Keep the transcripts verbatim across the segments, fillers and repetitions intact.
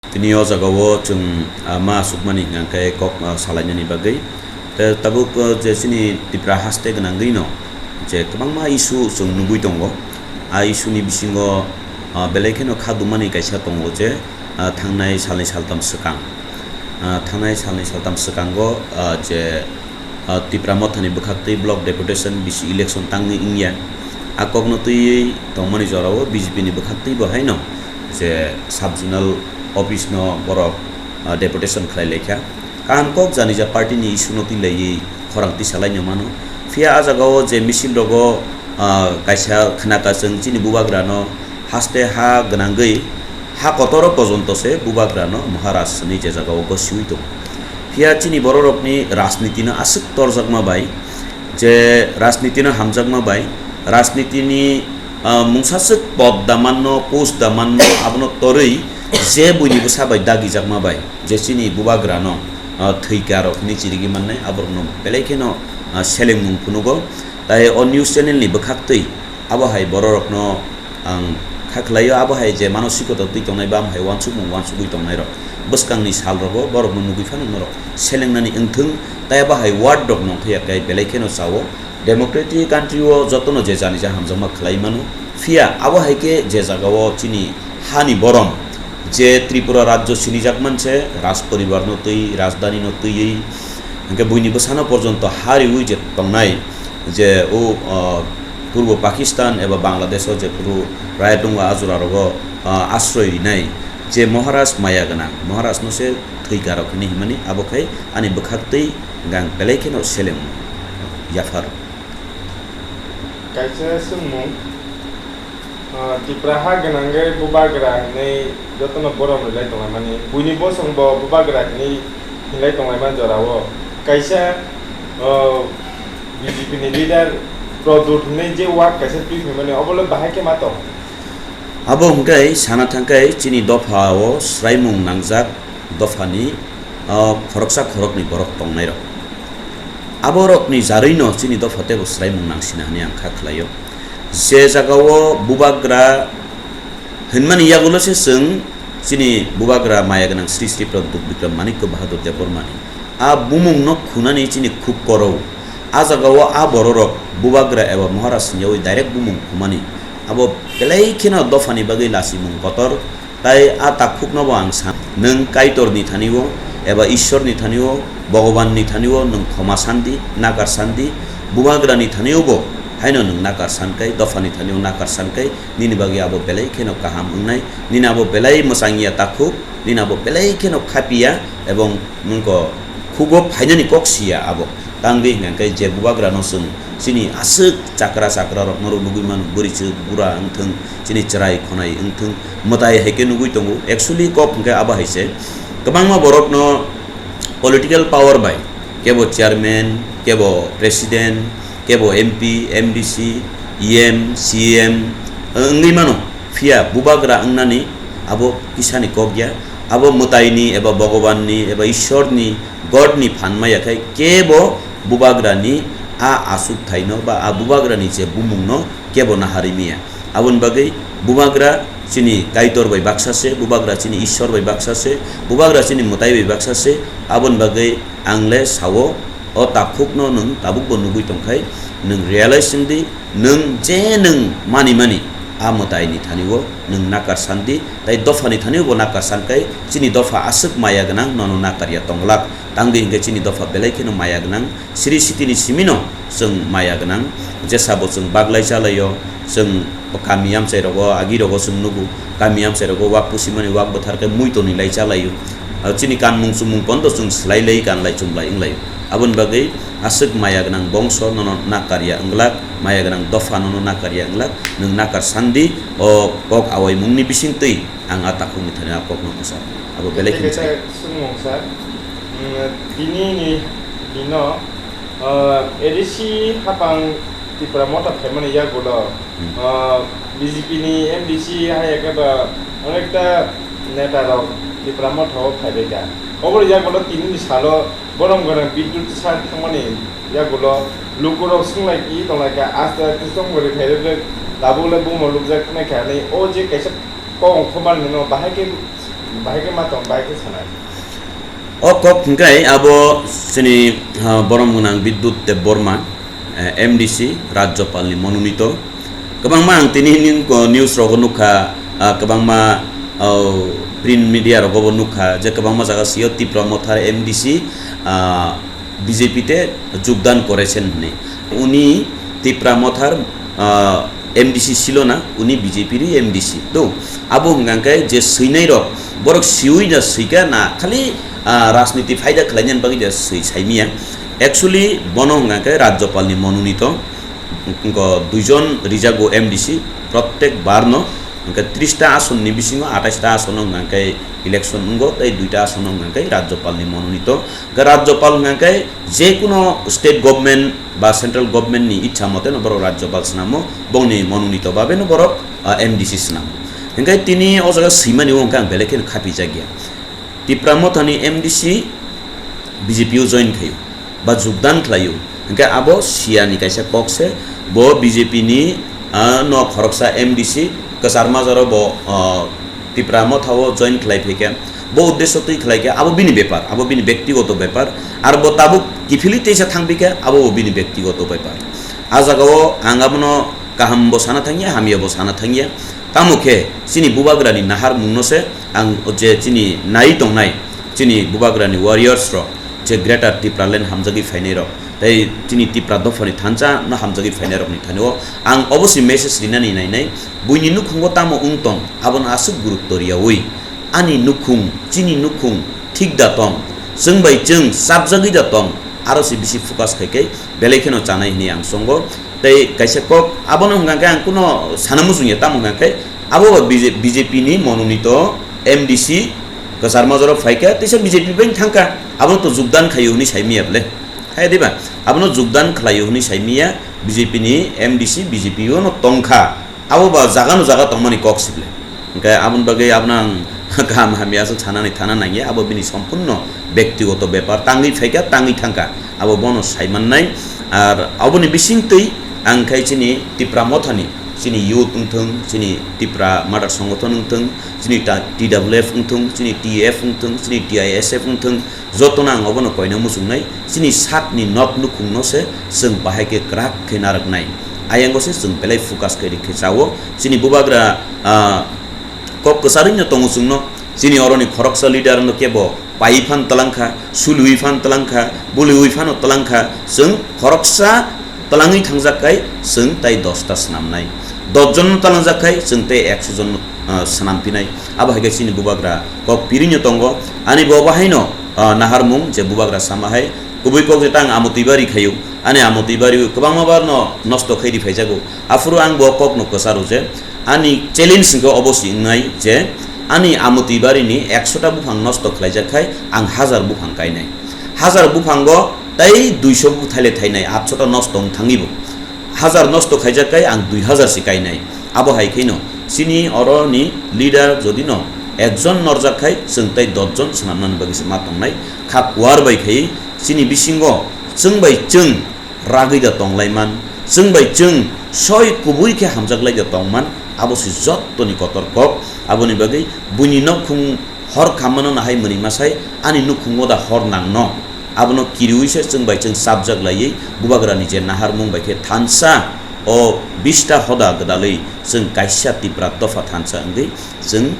Tini o jagao chwng, ah, ma aswkmani hwnkha khe kok, ah, salainani bagwi. Tei tabuk, ah, je chini Tipra haste gwnangwi no je kwbangma issue chwng nugwi tongo. A issue ni bisingo, ah, belai kheno kha dumani kaisa tongo je, ah, thangnai salni saltam swkang, ah, thangnai salni saltam swkango, ah, je ah, Tipra Mothani bwkhaktwi block deputation bisi election tangwi wngya. A kokno twiwi tongmani jorao B J P ni bwkhaktwibo haino je sub zonal office no borok, ah, deputation khlai laikha. Kaham kok janija party ni issue no twi laiwi khorang tisa laino mano. Phiya a jagao je misil rogo, ah, kaisa khna kachwng chini bubagra no haste ha gwnangwi ha kotoro pojonto se bubagra no Maharaj hwnwi je jagao gosiwi tongo. Phiya chini bororokni rajniti no aswk torjakma bai, je rajniti no hamjakma bai, rajniti ni, ah, mungsaswk pod da manno, post da manno, abono torwi je buini bwsa bai dagijakma bai, je chini bubagra no, ah, thwika rok hwnwi chirigwi mannai, aborok no belai kheno, ah, selengmung phunugo. Tai o news channel ni bwkhaktwi abo hai bororokno ang kha khlaio, abo hai je manosikota twi tongnai, bam hai uansukmung uansugwi tongnairok bwskangni salrogo borokno nugwi phano norok selengnani wngthwng, tai abo hai word rok nongthai ya khe belai kheno chao. Democratic country o jotono je jani ja hamjakma khlai mano, phiya abo hai khe je jagao chini hani borom je Tripura rajyo sinijak manse raj poribar no twi, rajdhani no twiwi, hwnkhe buini bwsano porjonto ha riwi je tongnai, je o, o, Purbo Pakistan eba Bangladesh o jephuru rayatungo a jora rogo, ah, asroi rinai je Maharaj maya gwnang, Maharaj no se thwika rok hinwi himani, abo khai ani bwkhaktwi gang belai kheno seleng yaphar. Kaisa swngmung, ah, Tipra ha gwnangwi bubagra hinwi jotono borom rilai tonglaimani, buini bosongbo bubagra hinwi hinlai tonglaimani jorao kaisa, ah, B J P ni leader Pradyot hinwi je wak kaisa twi phaimani, obo le bahai khe ma tong? Abo hwnkhe sana thangkhai chini dophao swraimung nangjak dophani, ah, khoroksa khoroknwi borok tongnairok. Aborokni jarwino chini dopha teibo swraimung nangsina hwnwi ang kha khlaio. Je jagao bubagra hwnmani yagulo se chwng chini bubagra maya gwnang Sri Sri Pradyot Bikram Manikya Bahadur Debbarmani a bumungno khunani chini khub korou. A jagao a bororok bubagra eba Maharaj hwnyawi direct bumung khumani abo belai kheno dophani bagwi lachimung kotor. Tai a takhuknobo ang san, nwng Kaitorni thani-o eba Ishwarni thani-o, Bhagwanni thani-o nwng khoma sandi, nakar sandi, bubagrani thani-obo haino nwng nakar sankai, dophani thani-o nakar sankai, nini bagwi abo belai kheno kaham wngnai, nini abo belai mwchangya takhuk, nini abo belai kheno khapiya, ebong nwngko khugo phainani kok siya abo. Tangwi hwnkhe je bubagrano chwng chini aswk chakra chakra rokno rw nugwi mano, bwrwi chwk bura wngthwng, chini chwrai khonai wngthwng, mwtai hai khe nugwi tongo. Actually kok hwnkhe abo hai se, kwbangma borokno political power bai, kebo chairman, kebo president, kebo M P, M D C, E M, C E M wngwi mano. Phiya bubagra wngnani abo kisani kok ya, abo mwtaini eba Bhagwanni eba Ishwarni, Godni phan maya khai kebo bubagrani a asuk thaino ba a bubagrani je bumungno kebo naharwi miya. Aboni bagwi bubagra chini Kaitor bai baksa se, bubagra chini Ishwar bai baksa se, bubagra chini mwtai bai baksa se. Aboni bagwi ang le sao, o takhukno nwng tabukbo nugwi tongkhai, nwng realize wng di, nwng je nwng mani mani, a mwtaini thani-o nwng nakar san di, tai dophani thani-o bo nakar san kai, chini dopha aswk maya gwnang, nono nakar ya tong glak. Tangwi hwnkhe chini dopha belai kheno maya gwnang, siri sitini simino chwng maya gwnang, jesa bo chwng baglai chalai-o, chwng kami amchai rogo, agi rogo chwng nugo, kami amchai rogo wak pusimani wak bwthar khe mui tonwi lai chalai-o. Ah, chini kanmung chumung pono chwng swlai lai, kan lai, chum lai, wng lai. Aboni bagwi aswk maya gwnang bongso nono nakar ya wng glak, maya gwnang dopha nono nakar ya wng glak, nwng nakar san di, o kok awaimungni bising twi ang a takhukni thani a kokno kwsa. Abo belai kheno sai. Swngmung sir, mm, tini ni dino, ah, A D C hapang Tipra Motha phaimani yagulo, hmm, ah, B J P ni M D C hai khe ba onekta neta rok Tipra Motha o phaibai kha. Oboni yagulo tini ni salo borom gwnang Bidyut sir thangmani yagulo lukurok swnglaiki tonglaikha, aste aste chwng bwrwi khairokle tabukle bumo lukjak nai kha hinwi. O je kaisa kok ongkhormani no bahai khe Bahai khe ma tong, bahai khe sanai. O kok hwnkhe abo chini, ah, borom gwnang Bidyut Debbarma, eh, M D C, Rajyapalni mononito. Kwbangma ang tini nini ko news rogo nukha, ah, kwbangma, oh, print media rogo bo nukha je kwbangma jaga sio Tipra Mothar M D C, ah, B J P te jogdan korechen hwnwi. Uni Tipra Mothar, ah, M D C silo na, uni B J P ri M D C. To, abo hwnkha khe je swinai rok, borok siwi na swika na, khali, ah, rajniti phaida khlainani bagwi ja swi saimiya. Actually, bono hwnkha khe Rajyapalni mononito, wngko duijon rijago M D C, prottek bar no, hwnkhe tris ta asonni bisingo atais ta asono hwnkha khe election wngo, tei duita asono hwnkha khe Rajyapalni mononito. Hwnkhe Rajyapal hwnkha khe je kuno state government ba central government ni ichha mote no borok Rajyapal swnamo, bongni mononito babe no borok, ah, M D C swnamo. Hwnkhe tini o jaga swimani o hwnkhe ang belai kheno khapijakya. Tipra Mothani M D C B J P o join khaio, ba jogdan khlaio. Hwnkhe abo siyani kaisa kok se, bo B J P ni, ah, no khoroksa M D C kwchar majaro bo, ah, Tipra Motha o join khlai phaikha. Bo uddesho twi khlai khe abo bini bepar, abo bini bektigoto bepar. Ar bo tabuk kiphilwi teisa thangphi khe abo bo bini bektigoto bepar. A jaga o ang abono kaham bo sana thangya, hamya bo sana thangya. Tamo khe chini bubagrani nahar mungno se ang je chini nai tongnai, chini bubagrani warriors rok, je Greater Tipraland hamjagwi phainai rok, tei chini Tipra dophani thansa no hamjagwi phainai rokni thani o ang obosi message rinani nainai, buini nukhungo tamo wng tong, abono aswk gurutto riyawi, ani nukhung, chini nukhung thik da tong, chwng bai chwng chapjagwi da tong, aro se bisi focus khai khe belai kheno chanai hwnwi ang songo. Tei kaisa kok abono hwnkha khe ang kuno sana muchungya, tamo hwnkha khe abo ba B J P ni mononito M D C kwchar majaro phaikha, teisa B J P bai thangkha, abono to jogdan khaio hwnwi saimiya bole. Hai diba? Abono jogdan khlaio hwnwi saimiya, B J P ni M D C B J P o no tongkha. Abo ba jaga no jaga tongmani kok sibole. Hwnkhe aboni bagwi abono ang kaham hamya aswk sanani thana nangya, abo bini sompurno bektigoto bepar, tangwi phaikha, tangwi thangkha, abo bono saimannai. Ar aboni bisingtwi ang khai chini Tipra Mothani, chini youth wngthung, chini Tipra Mother Songothon wngthung, chini ta-, T W F wngthung, chini T F wngthung, chini T I S F wngthung, jotono ang obono koina muchungnai, chini sakni nok nukhungno se chwng bahai khe kwrak khe narwknai. Ayango se chwng belai focus khe rikhe chao. Chini bubagra, ah, kok kwcharwino tongo chwngno. Chini oroni khoroksa leader no kebo paiwi phan twlangkha, suliwi phan twlangkha, buliwi phano twlangkha. Chwng khoroksa twlangwi thangjak khai chwng tai dosta swnamnai. Dos jon no twlangjak khai chwng tai ekso jon no, ah, swnamphinai. Abo hai khe chini bubagra kok pirino tongo. Ani bo bahaino, ah, naharmung je bubagra sama hai. Kubui kok jeta ang Amotwibari khaio. Ani Amotwibari kwbangma bar no nosto khai ri phaijago. Aphuru ang bo kok no kwcharo je ani challenge hwnkhe obo si wngnai je ani Amotwibari ni ekso ta buphang nosto khlaijak khai ang hazar buphang kainai. Hazar buphango tai duiso bu thaile thainai, atso ta nosto wng thangwi bo. Hazar nosto khaijak khai ang dui hazar se kainai. Abo hai khaino chini oro ni leader jodi no ekjon norjak khai chwng tai dos jon swnamnani bagwi se ma tongnai. Kha kuar bai khai chini bisingo chwng bai chwng ragwi da tonglai man, chwng bai chwng soi kubui khe hamjak lai da tong man, abo se jottoni kotor kok. Aboni bagwi buini nokhung hor khammano nahai mwnwi masai ani nukhungo da hor nangno. Abono kiriui se chwng bai chwng chapjak laiwi bubagrani je naharmung bai khe thansa o bista hoda gwdalwi chwng kaisa Tipra dopha thansa wngwi chwng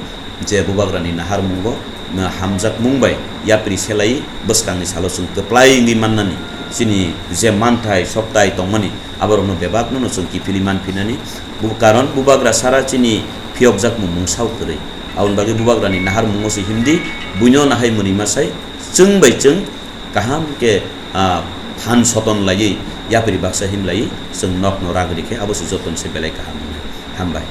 je bubagrani naharmungo, na hamjakmung bai yapri selai bwskangni salo chwng kwplai wngwi mannani chini je manthai soktai tongmani aborokno bebakno no chwng kiphilwi manphinani. Bu-, karon bubagra sara chini phiyokjakmung mungsa kwrwi. Aboni bagwi bubagrani naharmungo se himdi buino nahai mwnwi masai chwng bai chwng kaham khe, ah, phan soton laiwi yapri baksa himlaiwi chwng nokno ragri khe abo se joton se belai kaham wngnai. Hambai.